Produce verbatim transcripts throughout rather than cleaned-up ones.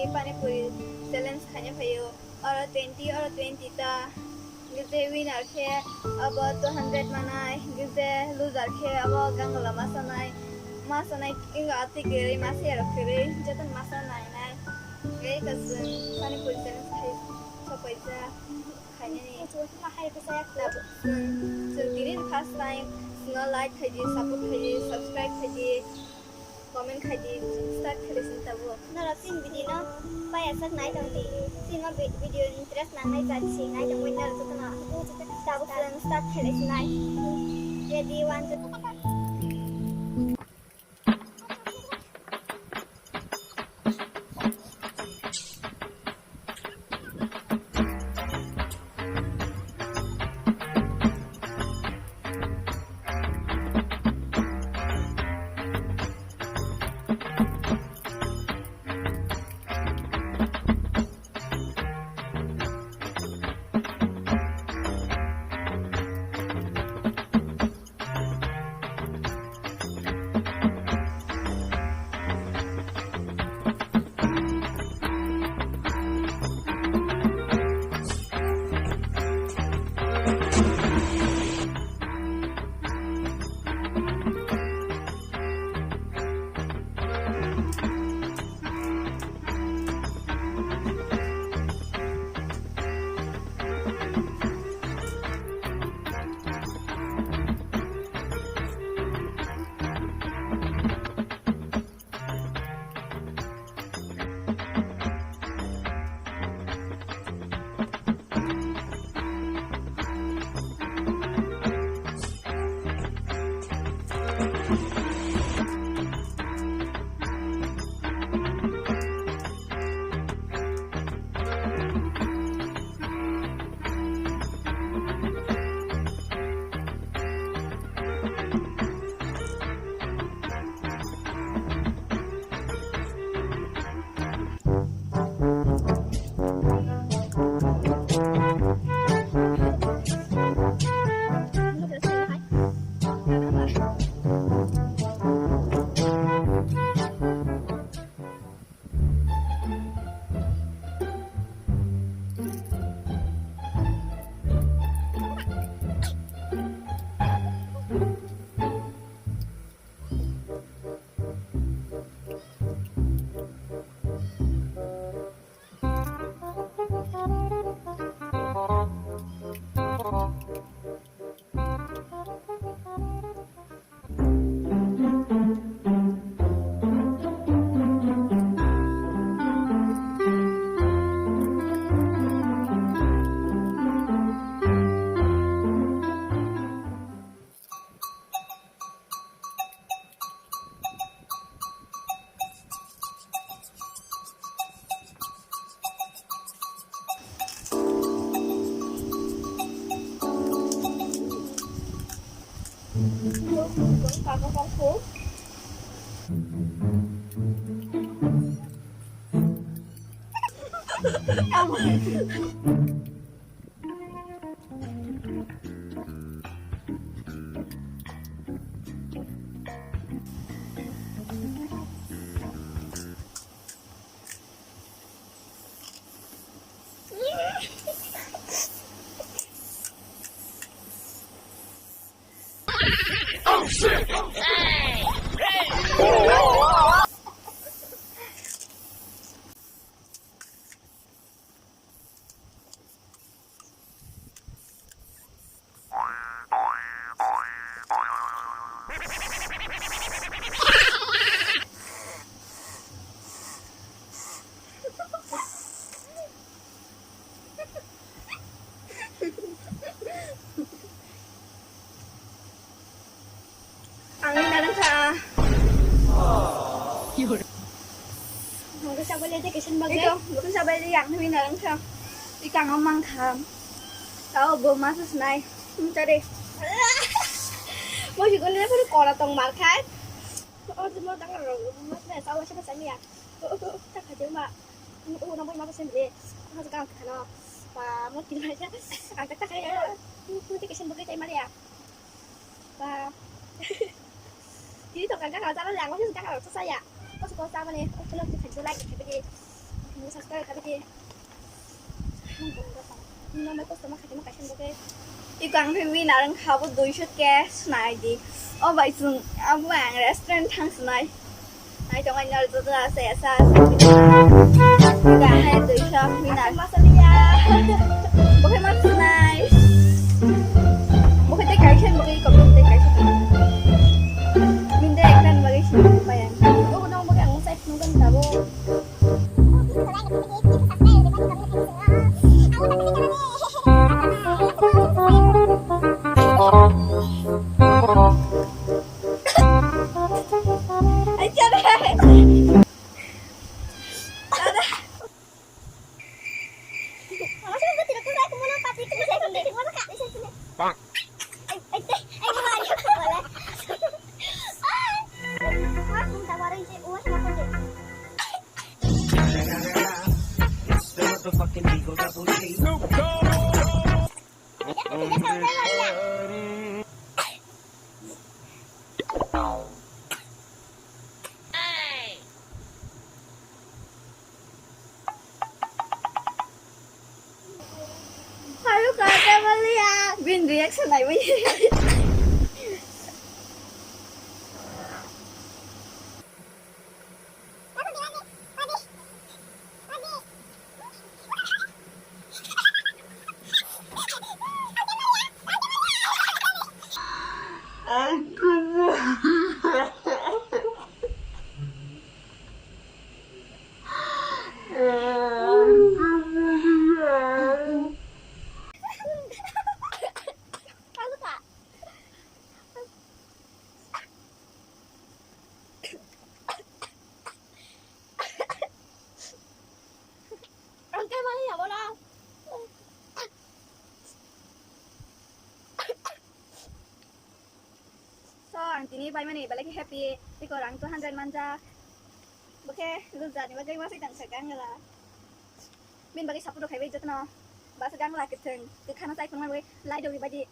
Pani puri challenge khaina phaio, oro twenty, oro twenty ta, gije winner khe abo two hundred manai, gije loser khe abo gangala masanai, masanai kingo atwi kwrwi, masa yarok kwrwi, jotono masa nainai. Gai ka chwng pani puri challenge khai sopaijak khainani. Chwng, chwng tini first time, chwngno like khaidi, support khaidi, subscribe khaidi. Comment khai di, start khailai sini tabuk. Norok chini video no paiya sak nai tong di. Chini o vi-, video interest nangnai jat si nai tongwi norok jotono. Tabuk chwng start khailai sinai. Ready, one, two, Ang hina rwngkha. Ang khe sabole education bagwi. Ito, bukan sabole yang hina rwngkha. Ikang ang mangkha. Tao bo ma susnai. Tare. Mo si gole pura kora tong mar khai. O mo tang ro. Mo sa sa wa sa sa ya. O o ta kha je ma. O na mo ma sa se. Ha ka ka no. Ba mo ti ma ya. Ang ta ta kha ya. Mo education bagwi tai ma ya. Ba. Tini to kaka kaka jala yang masih kaka rasa saya. Kau suka sama nih. Aku pulang ke kerja lagi seperti. Subscribe khaidi. Nang bai kosto ma khaidi ma kaisa nugwi. Iko ang khe winner wngkha bo duiso cash nai di. O bai chwng abo ang restaurant thang sinai. Nai tong ai nor joto asa asa. Iko ang khe duiso winner. Masaliya. Bo khe ma sinai. Bo khe tei kaisa bo khe iko bo khe tei kaisa. Min de ekran bagwi sinai pai ang. Bo no bo khe ang sai phunukgani tabuk. Haru kata baliya. Bin reaction ai bai. Ang khe mani abono. So, ang tini paimani belai khe happy. Iko rang two hundred manjak. Bo khe loser ni bagwi wasai tang kha gangla. Bini bagwi support rok khaibai jotono. Basa gangla kwthwng kwkhano chai phunukna bagwi like rok ribaidi.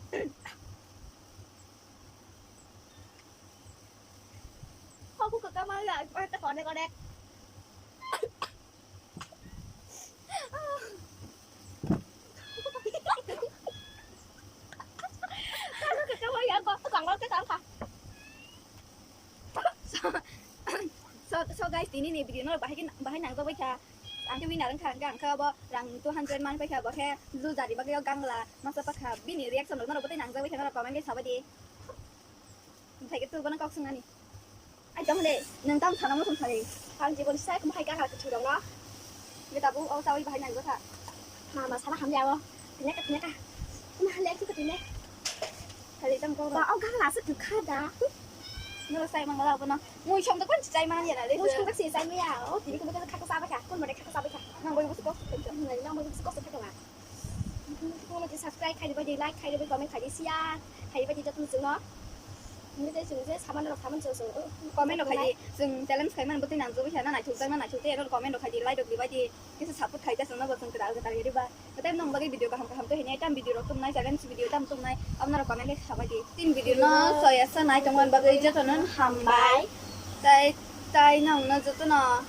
Hoku kwkama ya, ta kone kone. So, so, so guys, tini ni video no bahai, bahai nang jagwi kha. Ang khe winner wngkha, ang khe, ang khe abo rang two hundred man paikha, bo khe loser ni bagwi o gangla masa pakha. Bini reaction rok norok bwtwi nang jagwi kha, norok comment khe sabai di. Bwthai khe tu bono kok swngnani. Ai tong le, nwng tamo sana muchung sari. Ang jibon sai khe bahai gangla kwthwi rok no. Nge tabuk o chawi bahai nang jakha. Mama sana hamya o. Tine ka, tine ka. Kuma hale ki tine. Hale tam ko. Ba o gangla se tu kha da. Norok sai mangla bono. Mui song da kon chai man ya na le. Mui song da se sai maya. O tini ko boto kha ka sabai kha. Kon bote kha ka sabai kha. Nang boi bus kok. Nang boi bus kok sa kha. Subscribe khai dibai di, like khai dibai, comment khai di, share khai dibai di, joto chwngno. Nini tei chwng je saman rok saman chwng chwng. Comment rok khai di, chwng challenge khai man bwtwi nang jagwi sana naithok jak na naithok tei ero comment rok khai di, like rok dibai di, kisa support khai di chwngno bo chwng kwtal kwtal ri ba. Tei nong bagwi video kaham kaham tei hinai tam video rok tumnai, challenge video tam tumnai, abno rok comment khai sabai di. Tin video no soya sa nai tongman bagwi joto no hambai. Tai, tai nong no joto no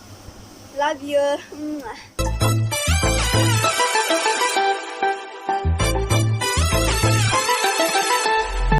love you.